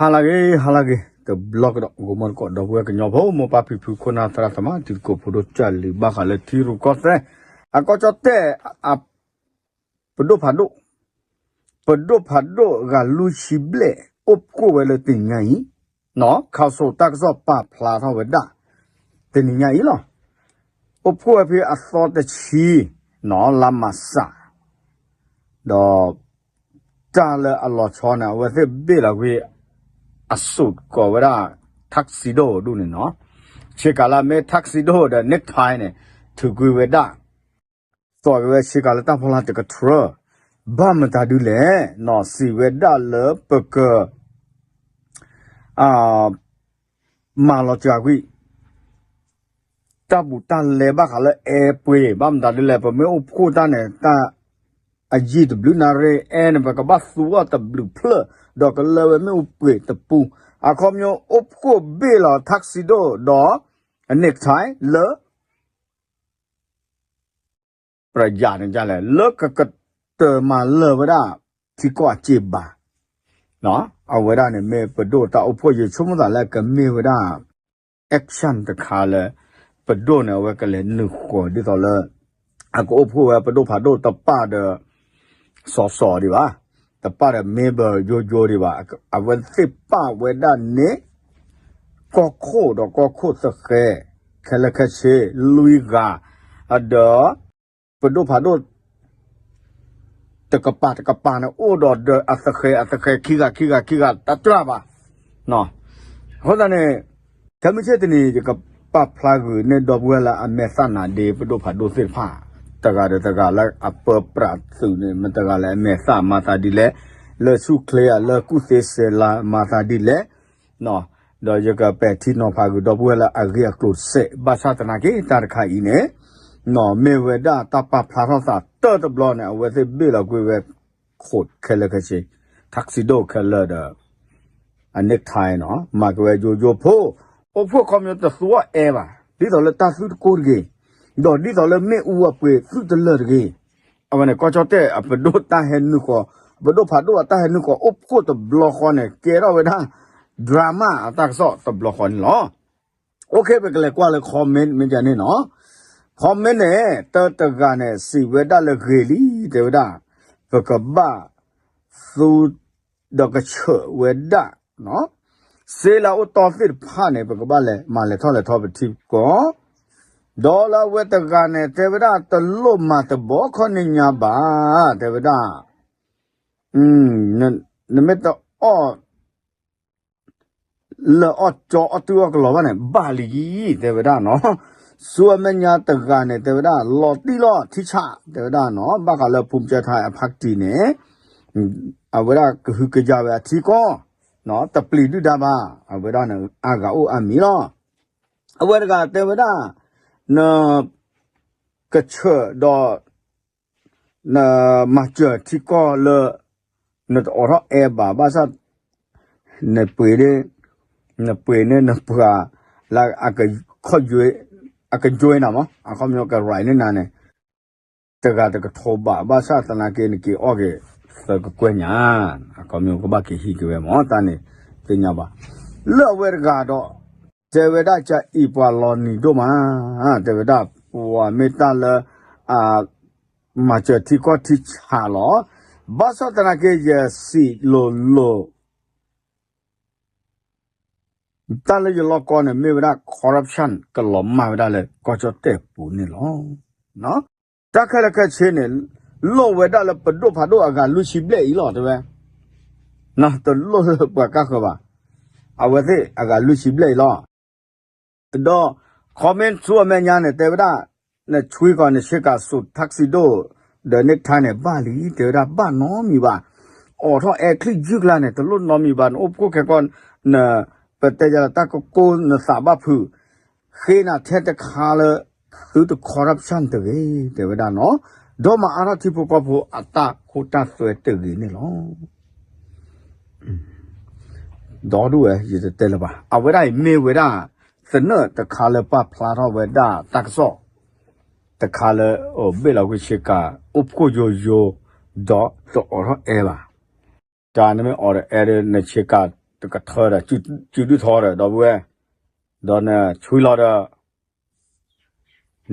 ဟါလၢအဂ့ၤ ဟါလၢအဂ့ၤ တဘျီကဒီး ဂီၤမီၢ်တကိး ဒီပုၢ်ဝဲၢ်ကညီဖိ မိၢ်ပၢ်ဖံဖု ခိၣ်နၢ်သရၣ်သမါ တံၤသကိးဖိဒိၣ်ကၢ်လံၤ ဘၣ်ဃးလၢထံရူၢ်ကီၢ်သဲး အကီၢ်ကၠီၣ်တဲၣ် ပဒိၣ်ဖးဒိၣ်, ပဒိၣ်ဖးဒိၣ်ဂၤလွံၢ်ဆံဘျဲၣ် အိၣ်ဖှိၣ်ဝဲလၢတနံၤညါအံၤ, ခးစိာ်တၢ်ကစီၣ်ပာ်ဖျါထီၣ်ဝဲဒၣ် တနံၤညါအံၤလီၤ. အိၣ်ဖှိၣ်ဝဲဖဲအသီတဆံ လါမးစး ဒီး တၢ်လၢအလီၤဆီန့ၣ် အဝဲသ့ၣ်ဘ့ၣ်လီၤကွံာ် အစူးကိးဝဲဒၣ် tuxedo ဒူၣ်န့ၣ်နီၤ, ဆ့ကၤလၢအမ့ၢ် tuxedo ဒီး necktie န့ၣ် ထုးကွံာ်ဝဲဒၣ် သိးက့ၤဝဲဆ့ကၤလၢတၢ်ဖီလာ်တကထြၢ ဘၣ်မတၤဒုလဲၣ်နီၤ, စံးဝဲဒၣ်လၢပက မၤလီၤစှၤကွံာ် တၢ်ဘူးတၢ်လဲဘၣ်ဃးလၢအဲပှ့ၤ ဘၣ်မတၤဒ်လဲၣ် ပမ့ၢ်အိၣ်ဖှိၣ်တၢ်န့ၣ် တၢ်အယံာ်တဘျုးနၣ်ရံၣ် အဲန့ၣ် ပကဘၣ်သူအီၤတဘျုးဖျၢၣ် ဒီးကလၢဝဲမ့ၣ်အူပှ့ၤတပူ, အခီပညီအိၣ်ဖှိၣ်ဘ့ၣ်လီၤ tuxedo ဒီး necktie လၢ ပယၤန့ၣ်လဲၣ် လၢကကတၢၢ်မၤလၢာ်ဝဲဒၣ် ထံကီၢ်အစ့ဘၣ် အဝဲဒၣ်န့ၣ်မ့ၢ်ပဒိၣ်တၢ်အိၣ်ဖှိၣ် ယဆိကမိၣ်သးလၢကမ့ၢ်ဝဲဒၣ် action တခါလၢ ပဒိၣ်န့ၣ် အဝဲကလဲၤနုာ်ဃီၤဒ်သိးလၢ အကအိၣ်ဖှိၣ်ဝဲပဒိၣ်ဖးဒိၣ်တပၣ်ဒီး စီၤစီၤဒံးဘၣ်, တပၣ်ဒီး member ယိယိဒံးဘၣ်, အဝဲသ့ၣ်ပာ်ဝဲဒၣ်န့ၣ် ကီၢ်ခိၣ်ဒီးကီၢ်ခိၣ်သဃဲၤ ခဲလၢာ်ခဲဆ့ လွံၢ်ဂၤ, ဒီး ပဒိၣ်ဖးဒိၣ် တကပၤတကပၤန့ၣ် အိၣ်ဒီးဒီးအသဃဲၤအသဃဲၤ ခံဂၤခံဂၤခံဂၤ တတြၢ်ဘၣ်. အဃိသတးန့ၣ် ခဲမုၢ်ဆ့ၣ်တနံၤ ယကပာ်ဖျါဂုာ်န့ၢ်ဒီပုၢ်ဝဲၢ်လၢအမဲာ်သၣ်နါဒ့ ပဒိၣ်ဖးဒိၣ်သ့ၣ်တဖၣ် တဂၤဒီးတဂၤလၢအပၢပြးသုးန့ၣ် မတၤတဂၤလၢအမဲာ်သၣ်မၤသးဒ်လဲၣ်, လၢဆူၣ်ချ့ဧါ လၢကူၣ်သ့စဲၤလၤ မၤသးဒ်လဲၣ် ဒီးယကပဲာ်ထံနီၤဖးဂုာ်ဒီပုၢ်ဝဲၢ်လၢအဂ့ၢ်အကျိၤတစဲး ဘၣ်ဆၣ်သနာ်က့ တၢ်တခါအံၤန့ၣ် မ့ၢ်ဝဲဒၣ်တၢ်ပာ်ဖျါထီၣ်သးတၢၢ်တဘျီန့ၣ် အဝဲသ့ၣ်ဘ့ၣ်လီၤကွံာ်ဝဲ ခိးခဲလၢာ်ခဲဆ့ tuxedo ခဲလၢာ်ဒီး အ necktie နီၤ မၤက့ၤဝဲယိယိဖိ အိၣ်ဖှိၣ်ခီပညီတသူအီၤအဲဘၣ် ဒ်သိးလၢတၢ်သုတကိၢ်တဂ့ၤ, ဒီးဒ်သိးလၢမ့ၣ်အူအပှ့ၤသုတလၢာ်တဂ့ၤ, အဝဲန့ၣ် ကီၢ်ကၠီၣ်တဲၣ်အပဒိၣ်တၢ်ဟဲနုာ်ဃီၤ, ပဒိၣ်ဖးဒိၣ်အတၢ်ဟဲနုာ်ဃီၤ အိၣ်ဖှိၣ်တဘျီဃီန့ၣ် ကဲထီၣ်ဝဲဒၣ် drama အတၢ်ကစီၣ်တဘျီဃီန့ၣ်လီၤ. OK ပကလဲၤကွၢ်လၢ comment မ့ၢ်ဒ်န့ၣ်နီၤ, comment န့ၣ် တၢတဂၤန့ၣ် စံးဝဲဒၣ်လၢဂ့ၤလံ တဲဝဲဒၣ် ပကဘၣ်သူ ဒီးကဆှၢဝဲဒၣ် စ့လၢအအိၣ်တီသ့ၣ်တဖၣ်န့ၣ် ပကဘၣ်လဲၤမၤလဲၤထီၣ်လဲၤထီပထံပကီၢ်, ဒီးလၢအဝဲတဂၤန့ၣ် တဲဝဲဒၣ် တလိၣ်မၤတဘီခီန့ၣ်ညါဘၣ် တဲဝဲဒၣ် နမ့ၢ်တအီၣ် လၢအီၣ်ကၠီအီၣ်တုၤအီၣ်ကလီၤဘၣ်န့ၣ် ဘၣ်လံ တဲဝဲဒၣ်နီၤ, ဆူအမဲာ်ညါတဂၤန့ၣ် တဲဝဲဒၣ် လီၤတံၢ်လီၤထံဆး တဲဝဲဒၣ်နီၤ, ဘၣ်ဃးလၢဖူမၠၢထါအဖးကတံၢ်န့ၣ် အဝဲဒၣ်ကဟုကယာ်ဝဲအထံကီၢ် တပျံၤဒုၣ်ဒါဘၣ် အဝဲဒၣ်န့ၣ် အါဂၤအိၣ်အါမံၤလီၤ. အဝဲတဂၤတဲဝဲဒၣ် န ကဆှၢဒီး နမၤစၢၤထံကီၢ်လၢ နတအိးထီၣ်အဲဘၣ် ဘၣ်ဆၣ် နပှ့ၤန့ၣ် နပှ့ၤန့ၢ်နပှၤ လၢအကခီၣ်ယွဲ အကယွဲနၤမး အခီပညီကရၤန့ၢ်နၤန့ၣ် တဂၤတကထိဘၣ် ဘၣ်ဆၣ်သနာ်က့ နက့ၤအီၣ်က့ၤသၢကကွဲၢ်ညါ အခီပညီကဘၣ်က့ၤဟံးက့ၤဝဲမး တၢ်န့ၣ်သ့ၣ်ညါဘၣ်. လၢအဝဲတဂၤဒီး တဲဝဲဒၣ် ကအံၤပှၤလီၤနံၤဒိၣ်မး တဲဝဲဒၣ် ပှၤမ့ၢ်တၢ်လၢ အ မၤစၢၤထံကီၢ်ထံဆးလီၤ. ဘၣ်ဆၣ်သနာ်က့ ယစံးလိၤလိၤ တၢ်လၢယလီၢ်ကီၢ်န့ၣ် မ့ၢ်ဝဲဒၣ် corruption ကလီၤမၢ်ဝဲဒၣ်လၢကီၢ်ကၠီၣ်တဲၣ်ပူၤန့ၣ်လီၤ. တၢ်ခဲလၢာ်ခဲဆ့န့ၣ် လိၣ်ဝဲဒၣ်လၢပဒိၣ်ဖးဒိၣ်အဂၤလွံၢ်ဆံဘျဲၣ်အံၤလီၤ တဲဝဲ တလိၣ်လၢပှၤကါဃၢၤဘၣ်. အဝဲသ့ၣ်အဂၤလွံၢ်ဆံဘျဲၣ်အံၤလီၤ. ဒီး comment ဆူအမဲာ်ညါန့ၣ် တဲဝဲဒၣ် နဆွံကီးနဆ့ကၤ suit tuxedo ဒီး necktie န့ၣ် ဘၣ်လံ တဲဝဲဒၣ် ဘၣ်နီတမံၤဘၣ်. အိးထီၣ်အဲချံယုၢ်ကျါန့ၣ် တလိၣ်နီတမံၤဘၣ် နအိၣ်ဖှိၣ်ခဲကီၢ် န ပတဲယၤလၢတၢ်ကကိၢ်နသးဘၣ်ဖုး ဃ့နၤထဲတခါလၢ သုတ corruption တဂ့ၤ တဲဝဲဒၣ်နီၤ. ဒီးမၤအါထီၣ်ထံဖိကီၢ်ဖိအတၢ်ခိတၢ်သွဲတဂ့ၤန့ၣ်လီၤ. ဒီဒူၣ်ဝဲ ယတတဲလၢၤဘၣ်. အဝဲဒၣ်အံၤမ့ၢ်ဝဲဒၣ် သနၢၣ်တခါလၢပာ်ဖျါထီၣ်ဝဲဒၣ်တၢ်ကစီၣ် တခါလၢ အိၣ်ဘ့ၣ်လီၤကွံာ်ဆ့ကၤ အိၣ်ဖှိၣ်ယိယိ ဒီးတအိးထီၣ်အဲဘၣ်. တၢ်နမ့ၢ်အိးထီၣ်အဲဒီးနဆ့ကၤ တကထၢဒီး စုဒုၣ်ထီဒီး ဒီပုၢ်ဝဲၢ်, ဒီးနဆွံလီၤဒီး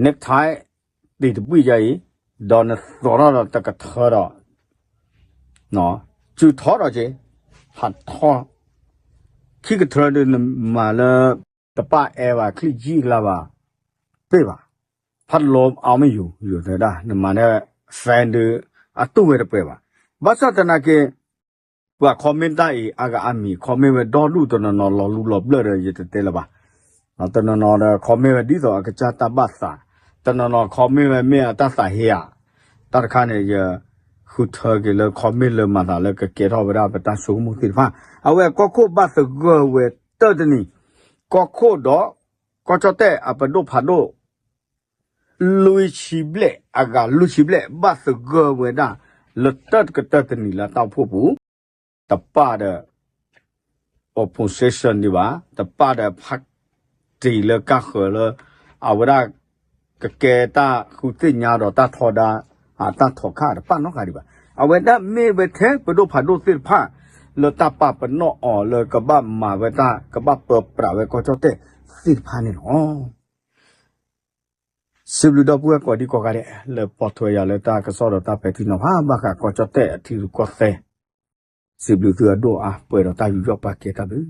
necktie တံၤတဘှံၣ်ယါအံၤ, ဒီးနသိးထီၣ်ဒီးတကထၢဒီး စုထီၣ်ဒီးက့ၤ ဟးထီၣ် ခံကထၢဒီးနမၤလၢ တပၣ်အဲၣ်ဘၣ် ချံၣ်ယံၣ်ကလါဘၣ် သ့ၣ်ဘၣ်, ဖးလီၤအီၤမ့ၢ်ယူၤ ယူၤတဲဒၣ် နမၤန့ၢ် fan ဒီး အတူၢ်ဝဲတပှဲၤဘၣ်. ဘၣ်ဆၣ်သနာ်က့ ပှၤ comment တၢ်အံၤ အါဂၤအါမံၤ comment ဝဲဒီဒူၣ် တနီၤနီၤလီၤလူလီၤဘျၢၣ်ဒီး ယတတဲလၢၤဘၣ်. တနီၤနီၤဒီး comment ဝဲဒ်သိးအကစၢ်တၢ်ဘၣ်သး, တနီၤနီၤ comment ဝဲမ့ၢ်အတၢ်သးဟ့ဧါ, တၢ်တခါန့ၣ် ယဃုထၢက့ၤလၢ comment လၢမၤသးလၢကကဲထီၣ်ဝဲဒၣ်ပတၢ်ဆိကမိၣ်သ့ၣ်တဖၣ်, အဝဲကီၢ်ခိၣ်ဘၣ်သဂၢၢ်ဝဲတၢၢ်တနံၤ, ကီၢ်ခိၣ်ဒီး ကီၢ်ကၠီၣ်တဲၣ်အပဒိၣ်ဖးဒိၣ် လွံၢ်ဆံဘျဲၣ် အဂၤလွံၢ်ဆံဘျဲၣ် ဘၣ်သဂၢၢ်ဝဲဒၣ် လၢတၢၢ်တကတၢၢ်တနံၤလၢတၢ်အိၣ်ဖှိၣ်ပူၤ, တပၣ်ဒီး opposition ဒံးဘၣ်, တပၣ်ဒီး party လၢကါဃၢၤလၢ အဝဲဒၣ် ကကဲတၢ်ဃုသ့ၣ်ညါဒီးတၢ်ထီဒါ အတၢ်ထီၣ်ခၣ်တပၣ်နီတဂၤဒံးဘၣ်. အဝဲဒၣ်မ့ၢ်ဝဲထဲပဒိၣ်ဖးဒိၣ်သ့ၣ်တဖၣ် လၢတၢ်ပာ်ပနီၣ်အီၤလၢကဘၣ်မၤဝဲတၢ် ကဘၣ်ပၢပြးဝဲကီၢ်ကၠီၣ်တဲၣ်သ့ၣ်တဖၣ်န့ၣ်လီၤ. စံးဘျုးဒီပုၢ်ဝဲၢ်ကိးဒံကိးဂၤဒဲး လၢပိာ်ထွဲယၤလၢတၢ်ကစီၣ်ဒီးတၢ်ပဲာ်ထံနီၤဖး ဘၣ်ဃးကီၢ်ကၠီၣ်တဲၣ်အထံရူၢ်ကီၢ်သဲး, စံးဘျုးသုအဒိၣ်အါ ပှဲၤဒီးတၢ်ယူးယီၣ်ပာ်ကဲတၢ်ဘျုး